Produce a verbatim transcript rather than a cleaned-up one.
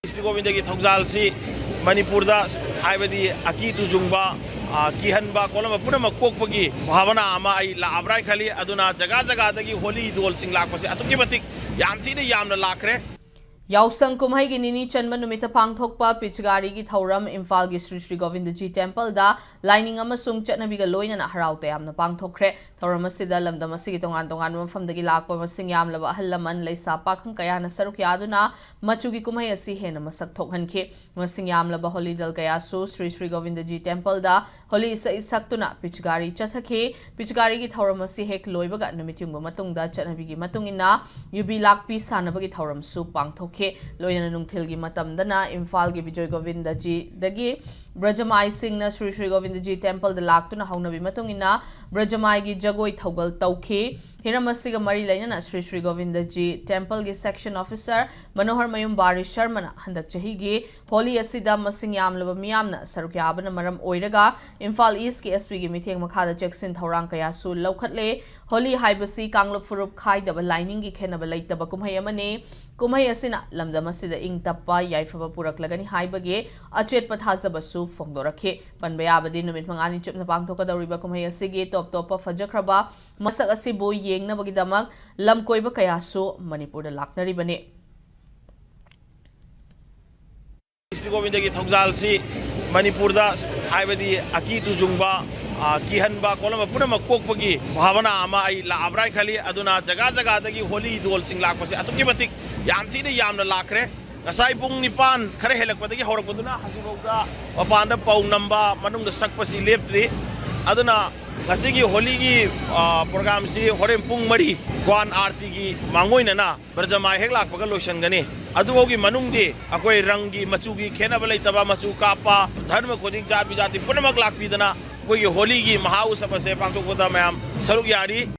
ꯁ꯭ꯔꯤ ꯒꯣꯕꯤꯟꯗꯒꯤ ꯊꯧꯖꯥꯜꯁꯤ ꯃꯅꯤꯄꯨꯔꯗ, ꯍꯥꯏꯕꯗꯤ ꯑꯀꯤ ꯇꯨꯖꯨꯡꯕ, ꯑ, ꯀꯤꯍꯟꯕ ꯈꯣꯠꯍꯟꯕ ꯄꯨꯝꯅꯃꯛ ꯀꯣꯛꯄꯒꯤ ꯚꯥꯕꯅꯥ ꯑꯃ ꯑꯩ ꯂꯥꯛꯑꯕ꯭ꯔꯥ ꯍꯥꯏꯅ ꯈꯜꯂꯤ꯫ ꯑꯗꯨꯅ ꯖꯒꯥ ꯖꯒꯥꯗꯒꯤ ꯍꯣꯂꯤ ꯏꯗꯣꯜꯁꯤꯡ ꯂꯥꯛꯄꯁꯦ ꯑꯗꯨꯛꯀꯤ ꯃꯇꯤꯛ ꯌꯥꯝ ꯊꯤꯅ ꯌꯥꯝꯅ ꯂꯥꯛꯈ꯭ꯔꯦ꯫ ꯌꯥꯎꯁꯪ ꯀꯨꯝꯍꯩꯒꯤ ꯅꯤꯅꯤ ꯆꯟꯕ ꯅꯨꯃꯤꯠꯇ ꯄꯥꯡꯊꯣꯛꯄ ꯄꯤꯆꯒꯥꯔꯤꯒꯤ ꯊꯧꯔꯝ ꯏꯝꯐꯥꯜꯒꯤ ꯁ꯭ꯔꯤ ꯁ꯭ꯔꯤ ꯒꯣꯕꯤꯟꯗꯖꯤ ꯇꯦꯝꯄꯜꯗ ꯂꯥꯏꯅꯤꯡ ꯑꯃꯁꯨꯡ ꯆꯠꯅꯕꯤꯒ ꯂꯣꯏꯅꯅ ꯍꯔꯥꯎ ꯇꯌꯥꯝꯅ ꯄꯥꯡꯊꯣꯛꯈ꯭ꯔꯦ꯫ ꯊꯧꯔꯝ ꯑꯁꯤꯗ ꯂꯝꯗꯝ ꯑꯁꯤꯒꯤ ꯇꯣꯉꯥꯟ ꯇꯣꯉꯥꯟꯕ ꯃꯐꯝꯗꯒꯤ ꯂꯥꯛꯄ ꯃꯁꯤꯡ ꯌꯥꯝꯂꯕ ꯑꯍꯜ ꯂꯃꯟ, ꯂꯩꯁꯥ ꯄꯥꯈꯪ ꯀꯌꯥꯅ ꯁꯔꯨꯛ ꯌꯥꯗꯨꯅ ꯃꯆꯨꯒꯤ ꯀꯨꯝꯍꯩ ꯑꯁꯤ ꯍꯦꯟꯅ ꯃꯁꯛ ꯊꯣꯛꯍꯟꯈꯤ꯫ ꯃꯁꯤꯡ ꯌꯥꯝꯂꯕ ꯍꯣꯂꯤ ꯗꯜ ꯀꯌꯥꯁꯨ ꯁ꯭ꯔꯤ ꯁ꯭ꯔꯤ ꯒꯣꯕꯤꯟꯗꯖꯤ ꯇꯦꯝꯄꯜꯗ ꯍꯣꯂꯤ ꯏꯁꯩ ꯁꯛꯇꯨꯅ ꯄꯤꯆꯒꯥꯔꯤ ꯆꯠꯊꯈꯤ꯫ ꯄꯤꯆꯒꯥꯔꯤꯒꯤ ꯊꯧꯔꯝ ꯑꯁꯤ ꯍꯦꯛ ꯂꯣꯏꯕꯒ ꯅꯨꯃꯤꯠ ꯌꯨꯡꯕ ꯃꯇꯨꯡꯗ ꯆꯠꯅꯕꯤꯒꯤ ꯃꯇꯨꯡ ꯏꯟꯅ ꯌꯨꯕꯤ ꯂꯥꯛꯄꯤ ꯁꯥꯟꯅꯕꯒꯤ ꯊꯧꯔꯝꯁꯨ ꯄꯥꯡꯊꯣꯛꯈꯤ꯫ ꯂꯣꯏꯅꯅ ꯅꯨꯡꯊꯤꯜꯒꯤ ꯃꯇꯝꯗꯅ ꯏꯝꯐꯥꯜꯒꯤ ꯕꯤꯖꯣꯏ ꯒꯣꯕꯤꯟꯗꯖꯤꯗꯒꯤ ꯕ꯭ꯔꯖꯃꯥꯏꯁꯤꯡꯅ ꯁ꯭ꯔꯤ ꯁ꯭ꯔꯤ ꯒꯣꯕꯤꯟꯗꯖꯤ ꯇꯦꯝꯄꯜꯗ ꯂꯥꯛꯇꯨꯅ ꯍꯧꯅꯕꯤ ꯃꯇꯨꯡ ꯏꯟꯅ ꯕ꯭ꯔꯖꯃꯥꯏꯒꯤ ꯖꯒꯣꯏ ꯊꯧꯒꯜ ꯇꯧꯈꯤ꯫ ꯍꯤꯔꯝ ꯑꯁꯤꯒ ꯃꯔꯤ ꯂꯩꯅꯅ ꯁ꯭ꯔꯤ ꯁ꯭ꯔꯤ ꯒꯣꯕꯤꯟꯗꯖꯤ ꯇꯦꯝꯄꯜꯒꯤ ꯁꯦꯛꯁꯟ ꯑꯣꯐꯤꯁꯔ ꯃꯅꯣꯍꯔ ꯃꯌꯨꯝ ꯕꯥꯔꯤ ꯁꯔꯃꯅ ꯍꯟꯗꯛ ꯆꯍꯤꯒꯤ ꯍꯣꯂꯤ ꯑꯁꯤꯗ ꯃꯁꯤꯡ ꯌꯥꯝꯂꯕ ꯃꯤꯌꯥꯝꯅ ꯁꯔꯨꯛ ꯌꯥꯕꯅ ꯃꯔꯝ ꯑꯣꯏꯔꯒ ꯏꯝꯐꯥꯜ ꯏꯁꯀꯤ ꯑꯦꯁ ꯄꯤꯒꯤ ꯃꯤꯠꯌꯦꯡ ꯃꯈꯥꯗ ꯆꯦꯛꯁꯤꯟ ꯊꯧꯔꯥꯡ ꯀꯌꯥꯁꯨ ꯂꯧꯈꯠꯂꯦ꯫ ꯍꯣꯂꯤ ꯍꯥꯏꯕꯁꯤ ꯀꯥꯡꯂꯨꯞ ꯐꯨꯔꯨꯞ ꯈꯥꯏꯗꯕ ꯂꯥꯏꯅꯤꯡꯒꯤ ꯈꯦꯠꯅꯕ ꯂꯩꯇꯕ ꯀꯨꯝꯍꯩ ꯑꯃꯅꯤ꯫ ꯀꯨꯝꯍꯩ ꯑꯁꯤꯅ ꯂꯝꯗꯝ ꯑꯁꯤꯗ ꯏꯪ ꯇꯞꯄ ꯌꯥꯏꯐꯕ ꯄꯨꯔꯛꯂꯒꯅꯤ ꯍꯥꯏꯕꯒꯤ ꯑꯆꯦꯠꯄ ꯊꯥꯖꯕꯁꯨ ꯐꯣꯡꯗꯣꯔꯛꯈꯤ꯫ ꯄꯟꯕ ꯌꯥꯕꯗꯤ ꯅꯨꯃꯤꯠ ꯃꯉꯥꯅꯤ ꯆꯨꯞꯅ ꯄꯥꯡꯊꯣꯛꯀꯗꯧꯔꯤꯕ ꯀꯨꯝꯍꯩ ꯑꯁꯤꯒꯤ ꯇꯣꯞ ꯇꯣꯞꯄ ꯐꯖꯈ꯭ꯔꯕ ꯃꯁꯛ ꯑꯁꯤꯕꯨ ꯌꯦꯡꯅꯕꯒꯤꯗꯃꯛ ꯂꯝꯀꯣꯏꯕ ꯀꯌꯥꯁꯨ ꯃꯅꯤꯄꯨꯔꯗ ꯂꯥꯛꯅꯔꯤꯕꯅꯤ꯫ ꯁ꯭ꯔꯤ ꯒꯣꯕꯤꯟꯗꯒꯤ ꯊꯧꯖꯥꯜꯁꯤ ꯃꯅꯤꯄꯨꯔꯗ, ꯍꯥꯏꯕꯗꯤ ꯑꯀꯤ ꯇꯨꯖꯨꯡꯕ, ꯑ, ꯀꯤꯍꯟꯕ ꯈꯣꯠꯍꯟꯕ ꯄꯨꯝꯅꯃꯛ ꯀꯣꯛꯄꯒꯤ ꯚꯥꯕꯅꯥ ꯑꯃ ꯑꯩ ꯂꯥꯛꯑꯕ꯭ꯔꯥ ꯍꯥꯏꯅ ꯈꯜꯂꯤ꯫ ꯑꯗꯨꯅ ꯖꯒꯥ ꯖꯒꯥꯗꯒꯤ ꯍꯣꯂꯤ ꯏꯗꯣꯜꯁꯤꯡ ꯂꯥꯛꯄꯁꯦ ꯑꯗꯨꯛꯀꯤ ꯃꯇꯤꯛ ꯌꯥꯝ ꯊꯤꯅ ꯌꯥꯝꯅ ꯂꯥꯛꯈ꯭ꯔꯦ꯫ ꯉꯁꯥꯏ ꯄꯨꯡ ꯅꯤꯄꯥꯟ ꯈꯔ ꯍꯦꯜꯂꯛꯄꯗꯒꯤ ꯍꯧꯔꯛꯄꯗꯨꯅ ꯍꯧꯖꯤꯛꯐꯥꯎꯗ ꯃꯄꯥꯟꯗ ꯄꯧ ꯅꯝꯕ, ꯃꯅꯨꯡꯗ ꯁꯛꯄꯁꯤ ꯂꯦꯞꯇ꯭ꯔꯤ꯫ ꯑꯗꯨꯅ ꯉꯁꯤꯒꯤ ꯍꯣꯂꯤꯒꯤ, ꯑ, ꯄ꯭ꯔꯣꯒ꯭ꯔꯥꯝꯁꯤ ꯍꯣꯔꯦꯟ ꯄꯨꯡ ꯃꯔꯤ ꯒ꯭ꯋꯥꯟ ꯑꯥꯔꯇꯤꯒꯤ ꯃꯥꯡꯑꯣꯏꯅꯅ ꯕ꯭ꯔꯖꯃꯥꯏ ꯍꯦꯛ ꯂꯥꯛꯄꯒ ꯂꯣꯏꯁꯤꯟꯒꯅꯤ꯫ ꯑꯗꯨꯐꯥꯎꯒꯤ ꯃꯅꯨꯡꯗꯤ ꯑꯩꯈꯣꯏ ꯔꯪꯒꯤ, ꯃꯆꯨꯒꯤ ꯈꯦꯠꯅꯕ ꯂꯩꯇꯕ, ꯃꯆꯨ ꯀꯥꯞꯄ, ꯙꯔꯃ ꯈꯨꯗꯤꯡ, ꯖꯥꯠ ꯕꯤꯖꯥꯠꯇꯤ ꯄꯨꯝꯅꯃꯛ ꯂꯥꯛꯄꯤꯗꯅ ꯑꯩꯈꯣꯏꯒꯤ ꯍꯣꯂꯤꯒꯤ ꯃꯍꯥ ꯎꯠꯁꯕ ꯑꯁꯦ ꯄꯥꯡꯊꯣꯛꯄꯗ ꯃꯌꯥꯝ ꯁꯔꯨꯛ ꯌꯥꯔꯤ꯫